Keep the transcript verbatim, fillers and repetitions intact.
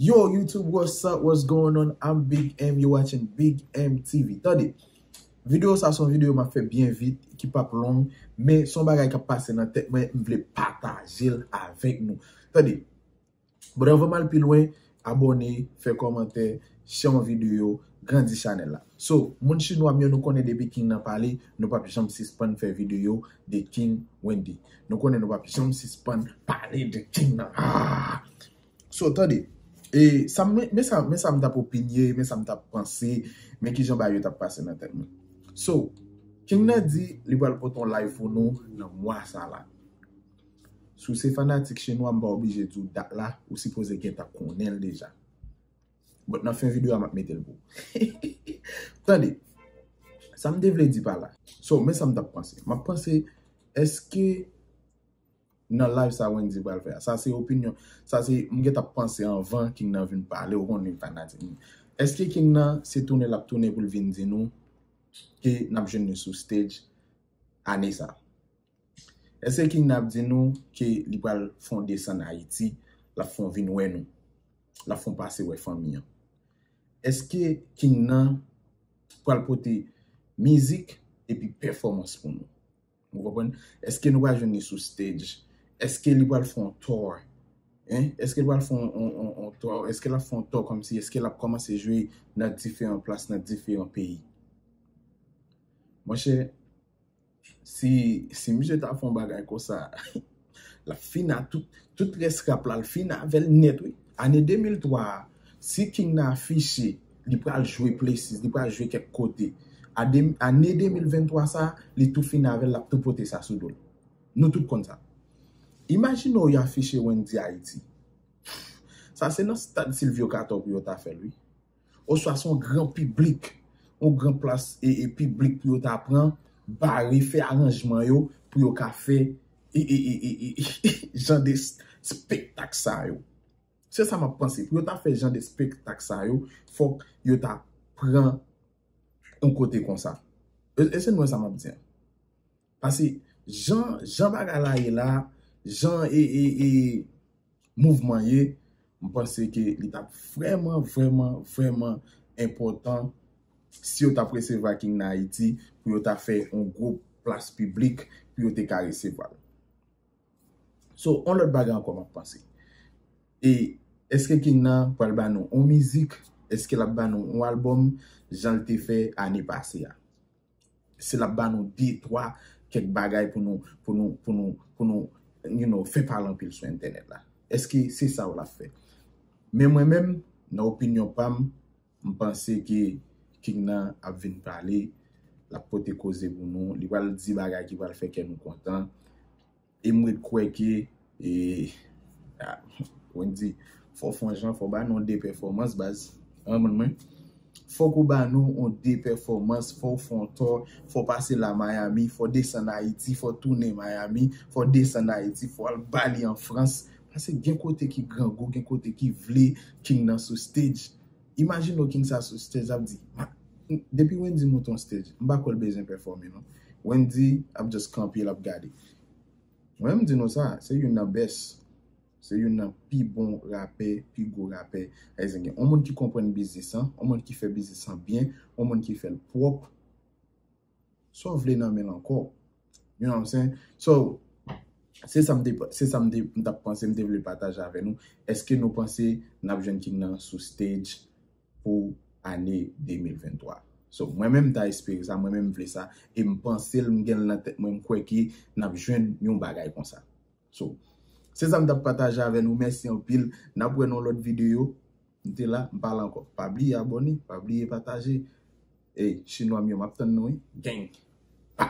Yo, YouTube, what's up? What's going on? I'm Big M. You're watching Big M T V. Tande, videyo sa se yon videyo m ap fè byen vit, ki p ap long, men se yon bagay k ap pase nan tèt mwen, m vle pataje l avèk nou. Tande, bon, anvan m al pi lwen, abòne, fè kòmantè, share yon videyo, grandi chanèl la. So, moun chinwa m yo, nou konnen depi King nan pale, nou p ap janm sispann fè videyo de King Wendy. Nou konnen nou p ap janm sispann pale de King nan. Ah! So, tande. E sa m, men sa, men sa m t ap opinye, men sa m t ap panse, men kijan bagay yo t ap pase nan tèt mwen. So, King nan di li pral pote yon live pou nou nan mwa sa la. Si w se fanatik chinwa, m pa oblije di w dat la, ou sipoze gentan konnen l deja. But nan fen videyo a, m ap mete l pou ou. Tande, sa m te vle di pa la. So, men sa m t ap panse. M ap panse, èske nan live sa Wendy pral fè a. Sa se opinyon. Sa se, m gentan panse anvan King nan vin pale, ou konnen fanatik mwen. Èske King nan se tounen l ap tounen pou l vin di nou ke n ap jwenn li sou stage ane sa? Èske King nan ap di nou ke li pral fè yon desann Ayiti, l ap fè yon vin wè nou, l ap fè yon pase wè fanmi an? Èske King nan pral pote mizik epi pèfòmans pou nou? Ou konprann? Èske nou pral jwenn li sou stage? Èske li pral fè yon tour? Hein? Èske li pral fè yon, yon, yon, yon tour? Èske l ap fè yon tour kòmsi? Èske l ap kòmanse jwe nan diferan plas, nan diferan peyi? Monchè, si, si misye ta fè yon bagay konsa, l ap fin a tout, tout rès rap la, l fin avè l nèt, wi. Ane de mil twa a, si King nan afiche, li pral jwe places, li pral jwe kèk kote. Ane, ane de mil venntwa sa, li tou fin avè l, l ap tou pote sa sou do l. Nou tout konn sa. Imajine w yo afiche Wendy Ayiti. Sa se nan stad Sylvio Cator pou yo ta fè l, wi. Oswa se yon gran piblik, yon gran plas e, e piblik pou yo ta pran, bare, fè aranjman yo, pou yo ka fè e, e, e, e, e, jan de s-, spektak sa yo. Se sa m ap panse. Pou yo ta fè jan de spektak sa yo, fòk yo ta pran yon kote konsa. E, e se nou sa m ap di an. Paske jan, jan bagay la ye la, jan e, e, e mouvman ye, m panse ke li t ap vrèman, vrèman, vrèman enpòtan si yo t ap resevwa King nan Ayiti, pou yo ta fè yon gwo plas piblik pou yo te ka resevwa l. So, yon lòt bagay ankò m ap panse. E èske King nan pral ba nou yon mizik? Èske l ap ba nou yon albòm jan l te fè ane pase a? Si l ap ba nou de, twa, kèk bagay pou nou, pou nou, pou nou, pou nou, you know, fè pale anpil sou entènèt la. Èske se sa w l ap fè? Men mwen menm, nan opinyon pa m, m panse ke King nan ap vin pale, l ap pote koze pou nou, li pral di bagay ki pral fè kè nou kontan. E m ret kwè ke, e, a, Wendy, fò w fè yon jan, fò w ba nou de pèfòmans, baz. An, mwen, mwen. Fòk ou ba nou yon de pèfòmans, fò w fè yon tour, fò w pase la Miami, fò w desann Ayiti, fò w tounen Miami, fò w desann Ayiti, fò w al ba li an Frans. Paske gen kote ki grangou, gen kote ki vle King nan sou stage. Imajine w King sa sou stage, l ap di, "Ma-, depi Wendy monte yon stage, m pa kwè l bezwen pèfòme, non." Wendy ap just kanpe, l ap gade. Mwen, m di nou sa, se youn nan best. Se youn nan pi bon rapè, pi gwo rapè ayisyen gen. Yon moun ki konprann biznis lan, yon moun ki fè biznis lan byen, yon moun ki fè l pwòp. Sa w vle nan men l ankò? You know what I'm saying? So, se sa m te, se sa m te, m t ap panse, m te vle pataje avè nou. Èske nou panse n ap jwenn King nan sou stage pou ane de mil venntwa? So, mwen menm m ta espere sa, mwen menm m vle sa, e m panse l, m gen l nan tèt mwen, m kwè ke n ap jwenn yon bagay konsa. So, se sa m t ap pataje avè nou. Mèsi anpil. N ap wè nan lòt videyo. M te la, m pale ankò. Pa bliye abòne, pa bliye pataje. Ey, chinwa m yo, m ap tann nou, wi. Gang! Pa!